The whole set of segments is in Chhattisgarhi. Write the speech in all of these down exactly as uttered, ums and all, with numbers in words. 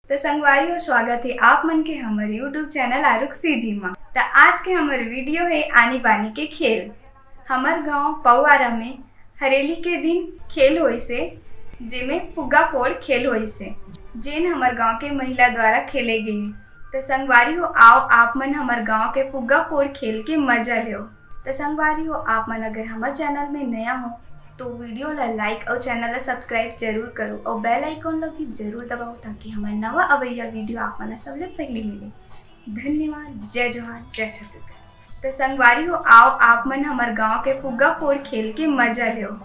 त संगवारी हो, स्वागत हे आप मन के हमर YouTube चैनल आरुक सीजी मा। त आज के हमर वीडियो हे आनी बानी के खेल। हमर गांव पौआरा में हरेली के दिन खेल होइसे, जेमे फुग्गा फोड़ खेल होइसे, जेन हमर गांव के महिला द्वारा खेले गई। त संगवारी हो, आओ आप मन हमर गांव के फुग्गा फोड़ खेल के मजा लेव। त संगवारी हो, आप मन अगर हमर चैनल में नया हो तो वीडियो ला लाइक अउ चैनल ला सब्सक्राइब जरूर करो अउ बेल आइकन ला भी जरूर दबाओ, ताकि हमर नवा अवैया वीडियो आप मन ला सबले पहले मिले। धन्यवाद। जय जोहार, जय छत्तीसगढ़। त संगवारी हो, आओ आप मन हमर गांव के फुग्गा फोड़ खेल के मजा लेव।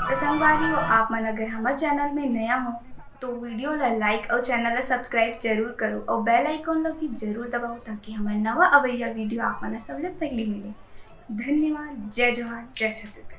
त संगवारी हो, आप मन अगर हमर चैनल में नया हो तो वीडियो ला लाइक अउ चैनल ला सब्सक्राइब जरूर करो अउ बेल आइकन ला भी जरूर दबाओ, ताकि हमर नवा अवैया वीडियो आप मन ला सबले पहले मिले। धन्यवाद। जय जोहार, जय छत्तीसगढ़।